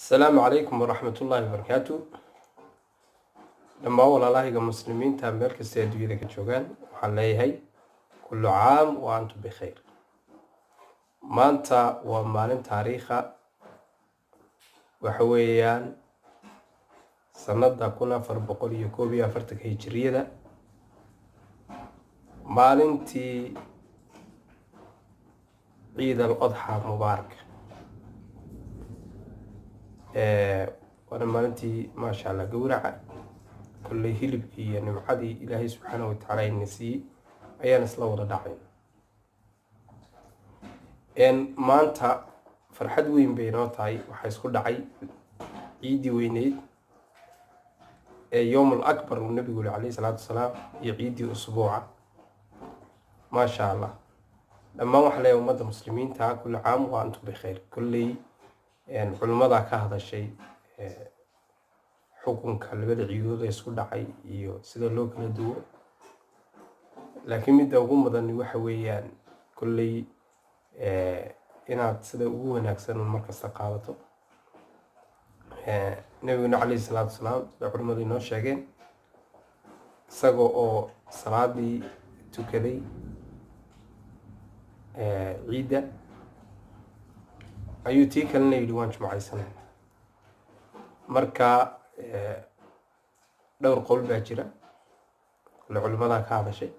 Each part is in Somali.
Asalaamu calaykum waraxmatullaahi wabarakaatu. Dhammaan walaalahayga Muslimiinta meel kasta adduunyada ka joogaan, waxaan leeyahay kullu caam wa antum bikhayr. Maanta waa maalin taariikha, waxa weeyaan sanada 1441-ka Hijiriyada, maalintii Ciid al Adxa mubaarak. Waana maalintii, maasha Allah, gowraca. Kolley hilibkii iyo nimcadii Ilaahay subxaanahu watacaala ina siiyey ayaan isla wada dhacay. Maanta farxad weyn bay inoo tahay. Waxaa isku dhacay ciiddii weyneyd ee Yowm Akbar uu Nabigu yiri calayhi salaatu wasalaam iyo ciiddii usbuuca, maasha Allah. Dhammaan waxaa leeyahay ummadda Muslimiinta kulli caam wa antum bikhayr. Kolley culimmadaa ka hadashay xukunka labada ciidood ee isku dhacay iyo sida loo kala duwo, laakiin midda ugu mudani waxa weeyaan kolley inaad sida ugu wanaagsan un markasta qaadato. Nabiguna calayhi salaatu wasalaam, sida culimmadu inoo sheegeen, isaga oo salaadii tukaday ciidda ayuu tii kalena yidhi waan jumcaysanayna. Marka dhowr qowl baa jira kole culimmadaa ka hadashay: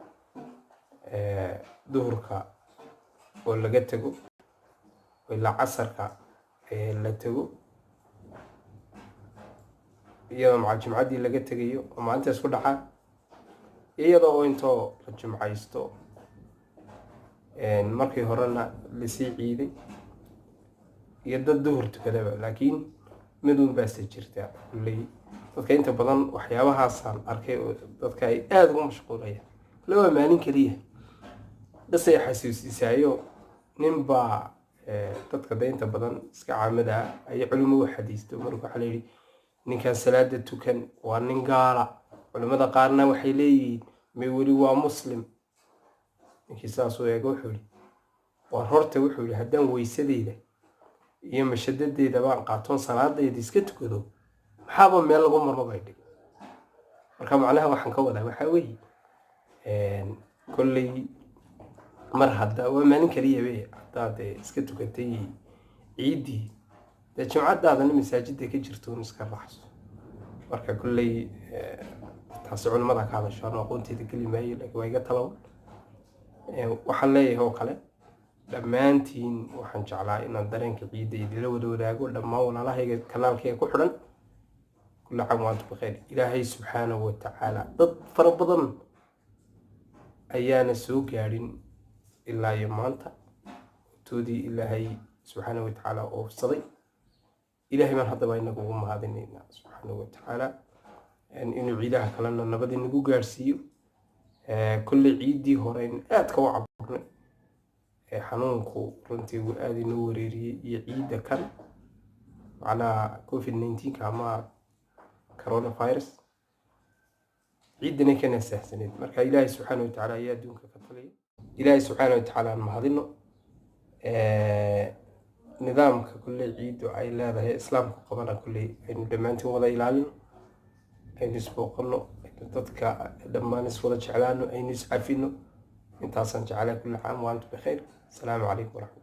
duhurka oo laga tego ilaa casarka la tego, iyadoo maca jimcaddii laga tegayo oo maalinta isku dhacaa, iyadoo oo intoo la jimcaysto markii horena lasii ciiday, iyo dad duhur tukadaba. Laakiin mid un baase jirta. Kulley dadka inta badan waxyaabahaasaan arkay oo dadka ay aada ugu mashquulayaan. Kulle waa maalin keliya qisay xasuusisaayo. Nin baa dadka de inta badan iska caamada ah ayay culimo u xadiisto. Marka waxaa la yidhi ninkan salaada tukan waa nin gaala. Culimmada qaarna waxay leeyihiin may, weli waa Muslim. Ninkii saasuu eego, wuxuu yihi waar horta, wuxuu yihi, haddaan weysadeyda iyo mashadadeyda baan qaatoon salaadayda iska tukado, maxaaba meel lagu marmo bay dhig. Marka macnaha waxaan ka wadaa waxaa weeye, kolley mar hadda waa maalin keliya be, haddaad iska tukatay ciiddii, dee jimcadaadana masaajidda ka jirto un iska raacso. Marka kolley taasi culimada ka hadasho, anu aqoonteeda geli maayo, laakiin waa iga talaban. Waxaan leeyahay oo kale, dhammaantiin waxaan jeclaa inaan dareenka ciidda idinla wada wadaago. Dhammaan walaalahayga kanaalkayga ku xidhan, kulli caam wa antum bikhayr. Ilaahay subxaanahu watacaala, dad fara badan ayaana soo gaadhin ilaa iyo maanta toodii Ilaahay subxaanahu watacaala oofsaday. Ilaahay baan haddaba inagu ugu mahadinaynaa subxaanahu watacaala inuu ciidaha kalena nabad inagu gaadhsiiyo. Kolley ciiddii hore aadka u caburnay xanuunku runtii uu aada inoo wareeriyey, iyo ciidda kan macnaha COVID-19-ka ama coronavirus, ciiddanay ka nasaahsaneed. Marka Ilaahay subxaana watacaala ayaa adduunka ka taliya. Ilaahay subxaana watacaala aan mahadino. Nidaamka kolley ciiddu ay leedahay Islaamku qabana kolley aynu dhammaantiin wada ilaalino, aynu isbooqano, aynu dadka dhammaan iswada jeclaano, aynu iscafino. Intaasaan jeclaa. Kulli caam wa antum bikhayr. Asalaamu calaykum waraxmat